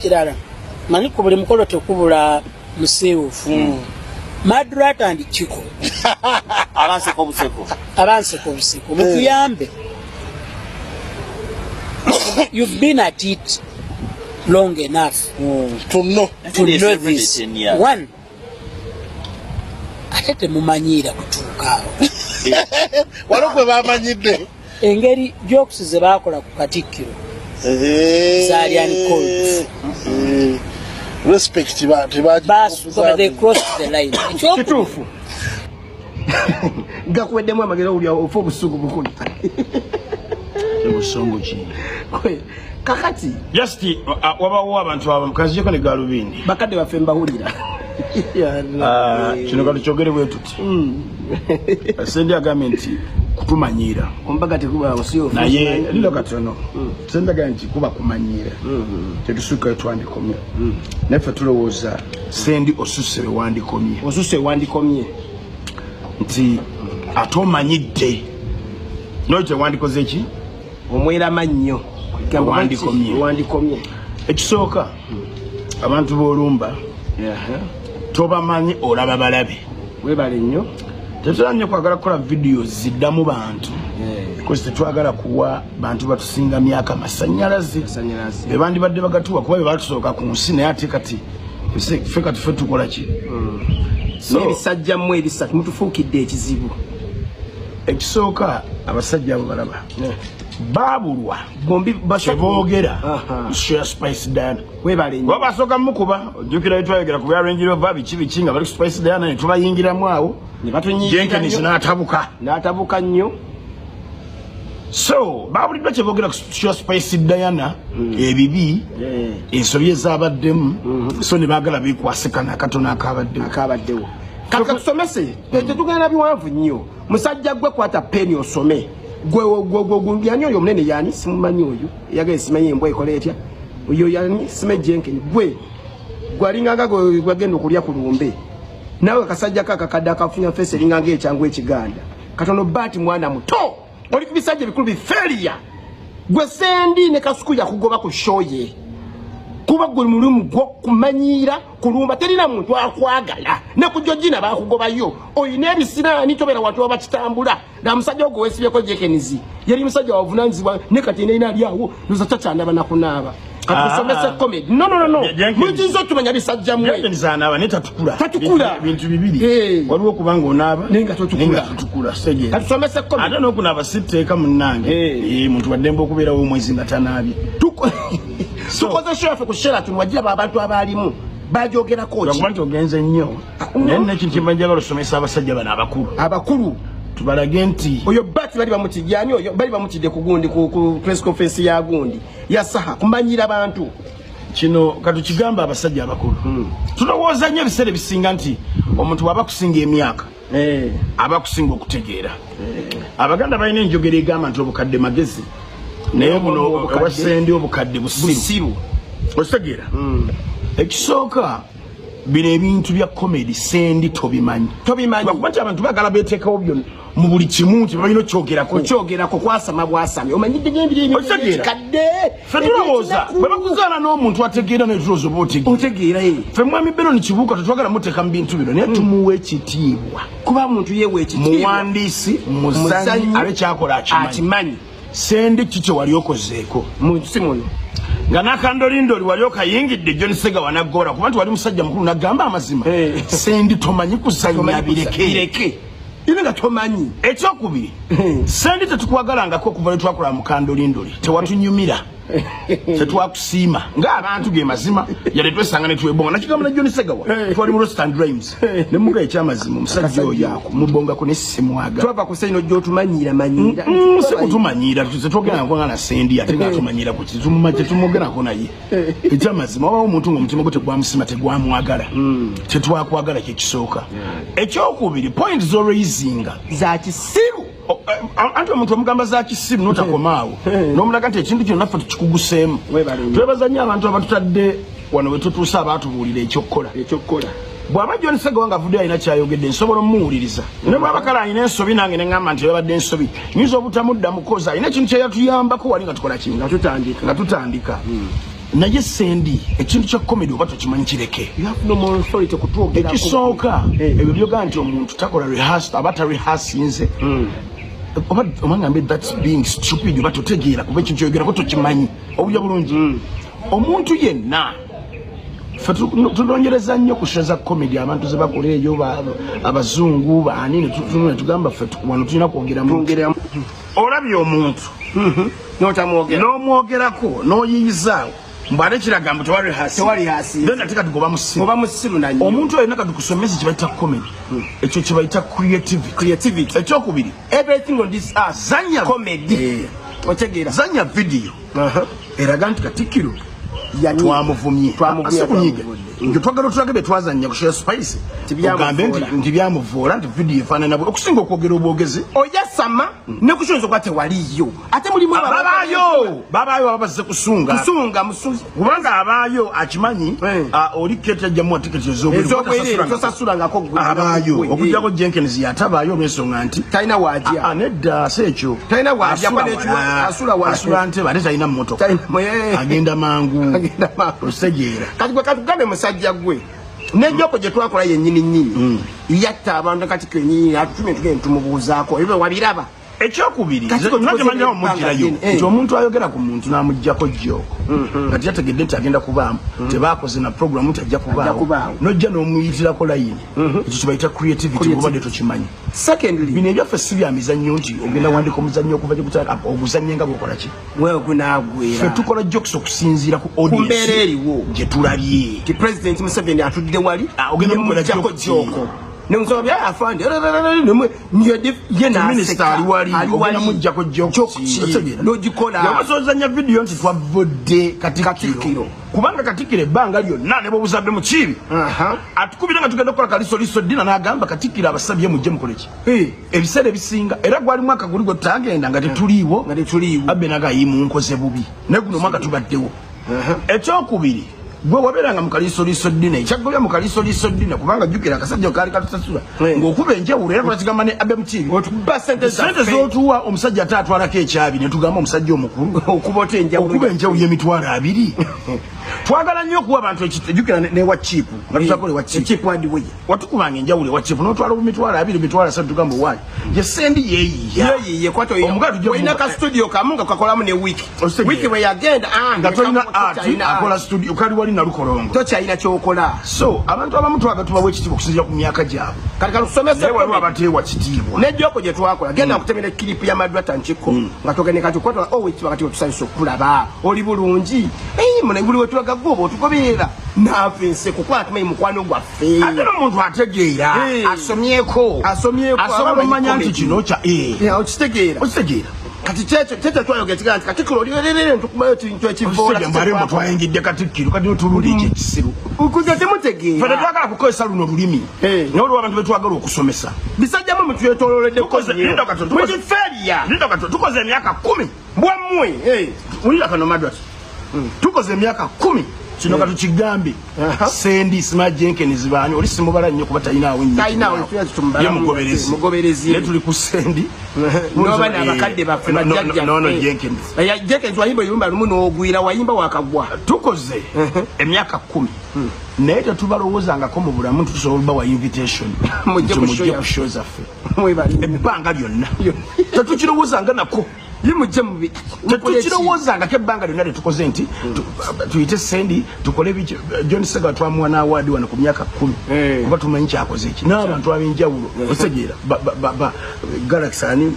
Kirala, manyi ku buli mukolo tekubula musiiwufu. Madrat and Chiko. Abanseko obuseko. Abanseko obuseko, mutuyambe. You've been at it long enough to know. To It is know every this 10 years. One, ate temumanyiira kutuuka awo. Waliwo gwe bamanyidde. Engeri jokes ze baakola ku Katikkiro zaali uncalled. Respect Basuka, they crossed the line. Ekyokubiri, Kituufu, gakuweddemu amagezi, owulya ofa obusungu bukulu. Busongo ki? Kakati Just wabawo abantu abo mukazijeko ne galubindi. Bakadde baffe mbawulira. Kino katukyogere bwe tuti. Sendi agambye nti kutumanyiira. Ombaga tekuba si. Naye lino katono. Sendi agambye nti kuba kumanyiira, tetusukkayo twandikomye, naye ffe tulowooza Sendi osusse we wandikomye. Osusse wandikomye. Nti ate omanyidde noyo tewandikoze ki? Omwerama nnyo. Wandikomye. Wandikomye. Ekisooka, abantu b'olumba tobamanyi, olaba balabe. Webale nnyo. Tetera nnyo kwagala kukola vidiyo ziddamu bantu because tetwagala kuwa bantu batusinga myaka masanyalaze. Masanyalaze. Bebandibadde bagatuwa kuba bebatusooka ku nsi, naye ate kati ffe kati ffe tukola ki? So, N'ebisajja mmwe ebisatu mutufuukidde ekizibu. Ekisooka, abasajja abo balaba baabulwa Bombi basatu. kyeboogera. Share Spice Diana. Webale nnyo. Kuba basooka mukuba, ojjukira bitwayogera ku bya Range Rover biki biki nga bali ku Spice Diana ne tubayingiramu awo. Ne batunyiigira Jenkins nnyo. n'atabuka. N'atabuka nnyo. So babuliddwa kyeboogera ku Share Spice Diana ebibi, ensobi ezabaddemu, so ne baagala bekwasekana akatono akabaddewo. Akabaddewo. Kati katusomese, tetugenda biwanvu nnyo. Musajja gwe, kwata peni osome. Gwe yani oyo omunene yani simumanyi, oyo yagaye simanyi embwa ekola etya, oyo yani sime Jenkins. Gwe alinganga gwe gwagenda okulya ku lumbe, naawe akasajja ka akakadde akafunya face eringanga ekyangu ekiganda katono. Baati mwana muto, oli ku bisajja ebikulu biferiya. Gwe Sendi ne Kasuku yakugoba ku show ye kuba gwe mulimu gwo kumanyiira kulumba, terina muntu akwagala. Ne ku Jojina bakugobayo, oyina ebisiraani, tobeera wantu waba kitambula na musajja ogwo wesibyeko. Jekenizi yali musajja wavunanyizibwa, ne kati nalina ali awo noza takyandaba nakunaaba. Katusomese comedy. No, no, no, no. Jenkins. Muyinza otumanya bisajja mmwe. Jenkins anaaba naye tatukula. Tatukula. Bintu bibiri. Waliwo okuba nga onaaba Naye nga totukula. naye nga totukula. Sitegeera. Katusomese comedy. Ate n'okunaaba si tteeka, munnange. Muntu waddembe okubeerawo omwezi nga tanaabye. Tukoze show yaffe ku Sheraton, wagiraba abantu abaalimu bajogerako ki? Lwakuba nti ogenze nnyo, naye nina ekintu kyemba njagala osomesa abasajja bano abakulu. Abakulu. Tubalage nti Oyo bati bali bamutidde ani oyo, bali bamutidde ku gundi, ku press conference ya gundi ya saha kumanyira bantu. Kino katukigamba abasajja abakulu. Tulowooza nnyo ebiseera ebisinga nti omuntu bw'aba kusinga emyaka aba kusinga okutegeera. Abaganda balina enjogera egamba nti obukadde magezi, naye buno Obukadde. ewasendi obukadde busiru. Busiru. Okitegeera? Ekisooka, bino ebintu bya comedy Sendi tobimanyi. Tobimanyi. Lwakuba nti abantu bagala beteekawo byonna mu buli kimu nti balina okyogerako. Okyogerako kwasama bwasami, omanyidde nyo Okitegeera? ebirikadde. Ffe tulowooza bwe bakuzaala n'omuntu ategeera, naye tulowooza oba otegeera. Otegeera ye. Ffe mwami Benon Kibuuka tetwagala muteeka mu bintu bino, naye tumuwa ekitiibwa. Kuba muntu yewa ekitiibwa. Muwandiisi, muzanyi, Muzanyi, abe kyakola akimanyi. Akimanyi. Sendi, ki kye wali okozeeko Mu nsi muno nga nakandolindoli wali okayingidde John Segawa naggora, kuba nti wali musajja mukulu nagamba amazima? Sendi, tomanyi kuzannya. Tomanyi Bireke. Bireke ibe nga tomanyi. Ekyokubiri, Sendi, tetukwagalangako okuva lwe twakola mu kandolindoli. Tewatunyumira, tetwakusiima ng'abantu. Ge mazima, yadde twesanga ne twebonga nakigamba ne John Segawa. Twali mu Roast and Rhymes ne muga ekyamazima, omusajja oyo ako mubongako ne simwaga. Twava ku seno gyotumanyiira manyiira. Si kutumanyiira, tetwogerako nga na Sendi ate nga atumanyiira ku tetumwogerako, naye ekyamazima wabawo omuntu ngaomutima gwe tegwamusima, tegwamwagala. Tetwakwagala, kyekisooka. Ekyokubiri, point z'oraisinga za kisiru. Anti omuntu omugamba za kisiru notakomaawo n'omulaga nti ekintu kino naffe tukikuguseemu. Webale nnyo. Twebaza nnyo abantu abatutadde wano wetutuuse, abaatubuulira ekyokukola. Ekyokukola. Bw'aba John Segawa nga avuddeyo alina kyayogedde, nsobola omuwuliriza, ne bw'aba kale alina ensobi, nange ne ŋŋamba nti yabadde ensobi, nyinza obutamudda mukozi alina ekintu kyeyatuyambako wali nga tukola ki? Nga tutandika. Nga tutandika. Naye Sendi, ekintu kya comedy oba tokimanyi kireke. You have no moral authority kutwogerako. Ekisooka, Eh. ebyo byogaa nti omuntu takola rehearse, aba tarehearsinze, oba omangambe that's being stupid, oba totegeera, kuba ekintu kyogerako tokimanyi. Owulira bulungi? Omuntu yenna, ffe tunonyereza nnyo ku show za comedy abantu ze bakola eyo, abazungu baani, ne tugamba ffe wano tulina kwongeramu. Twongeramu. Olabye omuntu N'otamwogera. N'omwogerako n'oyiyizaawo mbu ate kiraga mbu tewali rehearse. Tewali rehearse. Then ate kati goba musiru. Oba musiru nanyo. Omuntu alina, kati kusomesa kye bayita comedy, ekyo kye bayita creativity. Creativity. Ekyokubiri, Everything on this earth Zanya- comedy. Eh. Otegeera? Zanya video eraga nti Katikkiro twamuvumye. Twamuvumye, Si kunyiga. twamuvumye. Nti twagala otulage bye twazannya ku show Spice. Nti byamuvuula. Ogambe nti byamuvuula, nti video efaanana bwe, okusinga okwogera obwogezi. Oyasama ne kukyonza okuba tewaliyo, ate mulimu Babaayo, baba bazze kusunga. Kusunga musunzi. Kubanga abaayo akimanyi, Eh. oli keti ajjamuwa tiketi ez'obweru. Ez'obwereere tosasulangako gwe. Abaayo, Gwe. okuggyako Jenkins yatabaayo olw'ensonga nti Talina waajja. Nedda, si ekyo. Talina waajja, Asula kuba n'ekiwa- wala. asula wala. Asula ntebe, ate talina mmotoka. Agenda mangu. Agenda mangu. Ositegeera? Kati gwe katugambe, musajja gwe, nejjoko gye twakola yennyini nnyini yatta abantu. Kati kenyini atutumye tugende tumubuuzaako ebyo wabiraba. Ekyokubiri, Kati gwe tukoze natemanyawo ebbanga mugirayo ddene, eh. nti omuntu ayogera ku muntu n'amuggyako joke nga teyategedde nti agenda kubaamu, tebakoze na programu nti ajja Ajja kubaawo, kubaawo. nojja n'omuyitirako layini, ekyo kibayita creativity. Creativity. Obadde tokimanyi. Secondly, Bino ebyaffe si bya mizannyo nti ogenda wandika omuzannyo okuva gye gutandika oguzannye nga bwokola ki. Wewe gunaagwera. Ffe tukola jokes okusinziira ku Ku mbeera audience eriwo. gye tulabye. Ti President Museveni atudde wali, Ah, ogenda mukola nemuggyako joke. joke, nemusaba bya afande ye. Minisita ali wali, ogenda muggyako joke. N'ogikola. Yabasozanya video nti twavudde Katikkiro. Katikkiro. Kubanga Katikkiro ebbanga lyonna ne bwobuzadde mu kibi atukubira nga tugenda okukola kalisoliso ddina, n'agamba Katikkiro abasabye mujje mukole ki. Ebiseera ebisinga era gwali mwaka guli gwe tutagenda nga tetuliiwo. Nga tetuliiwo. Abe nagayi munkoze bubi, naye guno omwaka tubaddewo. Ekyokubiri, gwe wabeeranga mu kalisoliso ddina, ekyagobya mu kalisoliso ddina, kubanga jjukira akasajja kaali katusasula ng'okuba enjawulo, era twakigamba ne abe mukiibi, Otukuba sente sente zaffe. z'otuwa omusajja ate atwalako ekyabi, ne tugamba omusajja omukulu Okuba otya enjawulo? Okuba enjawulo y'emitwalo 20. Twagala nnyo okuwa abantu jjukira newa chipu nga tutakola ewa chipu. Echipu adiwe. Watukubanga enjawulo ewa chipu n'otwala omitwalo 20, 30,000, tugamba owaayo ye sendi yeeyiya. Yeyiye kwata. Omugalu tujja Olina ka studio kamu nga kakolamu ne wiiki. Ositegeera. Wiiki bwe yagenda, Nga tolina art tokyalina akola studio kali wali nalukolongo. Tokyalina kyokola. So abantu abamu twaga tubawa ekitiibwa okusinziira ku myaka gyabwe, Kati katusomese. naye waliwo abateewa kitiibwa. Nejjoko gye twakola, genda nkutemera clip ya Madrata Nkiko nga togende. Kati kwata owekitiibwa, kati otusanyusa okulaba oli bulungi. Mune buli wetulaga gwe oba otugoberera naafe enseko kuba tumanyi mukwano gwaffe. Ate n'omuntu ategeera, asomyeko, Asomyeko, asobola abamanyi omanya nti comedy. kino kya Okitegeera? Okitegeera? Kati kyekyo twayogera kigaa nti Katikkiro olierere ntukumayo kintu ekivoola. Mbale twayingidde Katikkiro, kati otulunda ekyo ekisiru. Kuze Ffe temutegeera. tetwagala kukozesa luno lulimi, naye olwo abantu betwagala okusomesa. Bisajjamu mutwetololeddeko. Linda katono, Mugiferiya. Linda katono, tukoze emyaka 10. Bwammwe. Wulira kano, Madrat, tukoze emyaka 10 kino katukigambe. Sendi sima Jenkins baani oli simubala nnyo kuba talinaawo nnyo. Talinawo, tulina tutumubala Ye mugoberezi. Mugoberezi. Naye tuli ku Sendi. Noba n'abakadde baffe, bajjajja. No, Jenkins. Jenkins wayimba oluyimba lumu n'ogwira, wayimba wakagwa. Tukoze emyaka 10, naye tetubalowoozangako mu bulamu nti tusobola obawa invitation Mujje nti ku show mujje ku yaffe. show zaffe. Mwebale. Ebbanga lyonna tetukirowoozanga nako. Ye mujje mubi. Tetukirowoozangako ebbanga lyonna lyetukoze nti tuyite Sendi tukole biki. John Sega twamuwa n'award wano ku myaka 10, kuba tumanyi kyakoze eki n'abantu ab'enjawulo. Otegeera? Galaxy, ani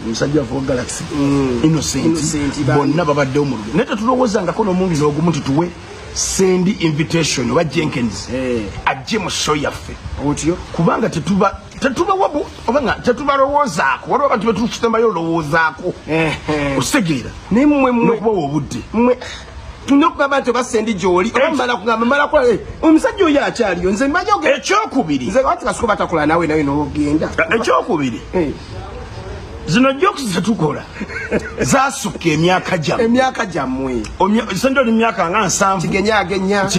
musajja waffe wa Galaxy, Innocent, Innocent, bonna babaddewo mu lugendo, naye tetulowoozangako n'omulundi n'ogumu nti tuwe Sendi invitation oba Jenkins ajje mu show yaffe, Otyo. kubanga tetuba tetubawa oba nga tetubalowoozaako. Waliwo abantu betukitembayo olowoozaako, okitegeera? Naye mmwe mmwe N'okubawa obudde. Mmwe tulina okugamba nti oba Sendi gy'oli oba mala kugamba mala kola, omusajja oyo akyaliyo, nze mmanyi Ekyokubiri, nze ati kasuku batakola naawe nawe n'ogenda. Ekyokubiri, Zino jokes zetukola zasukka emyaka gyammwe. Emyaka gyammwe. Sente oli myaka nga 70. Kigenya agenya.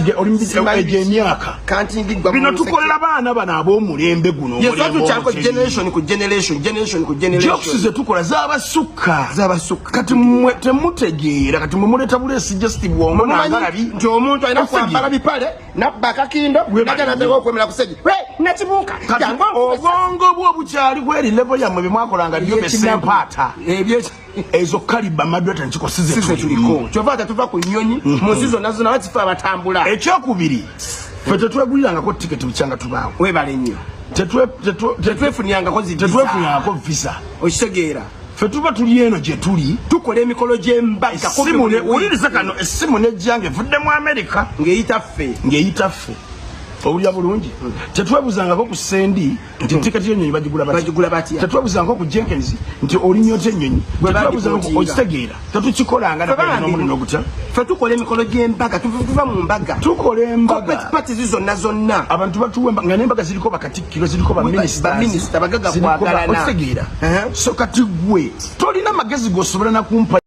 Egyo emyaka. Kanti ndigwa. Bino tukolera baana bano ab'omulembe guno. Yes, tukyako generation ku generation, generation ku generation. Jokes zetukola zabasukka. Zabasukka. Kati mmwe temutegeera, kati mmwe muleeta buleesi just bwongo nangalabi. Nti omuntu alina kwambala bipale nabba akakindo najja nateka okwemera ku stage. Hey, nakibuuka. Kati obwongo bwo bukyali kweri level yammwe bye mwakolanga byo besempaata. Ezo kaliba madweta nkiko size tuliko. Kyova tuva ku nnyonyi mu nsi zonna zonna batifa abatambula. Ekyokubiri ffe tetwegulirangako tiketi bukyanga tubaawo. Weebale nnyo. Tetwefunirangako zi Tetwefunirangako visa. Okitegeera. Ffe tuba tuli eno gye tuli. Tukola emikolo gy'embaga. Wuliriza kano, essimu nejjange evudde mu Amerika. Ng'eyita ffe. Ng'eyita ffe. Owulira bulungi. Tetwebuzangako ku Sendi nti tiketi y'ennyonyi bagigula batya. Bagigula batya. Tetwebuzangako ku Jenkins nti olinnya otya ennyonyi. Tetwebuzangako, okitegeera. Tetukikolanga n'omuliro ogutya. Ffe tukola emikolo gy'embaga, tuva mu mbaga. Tukola embaga. Corporate parties zonna zonna. Abantu batuwa embaga, nga n'embaga ziriko bakatikkiro, ziriko ba ministers. Ba minister, bagaga kwagalana. Okitegeera. So kati gwe tolina magezi g'osobola na kumpa.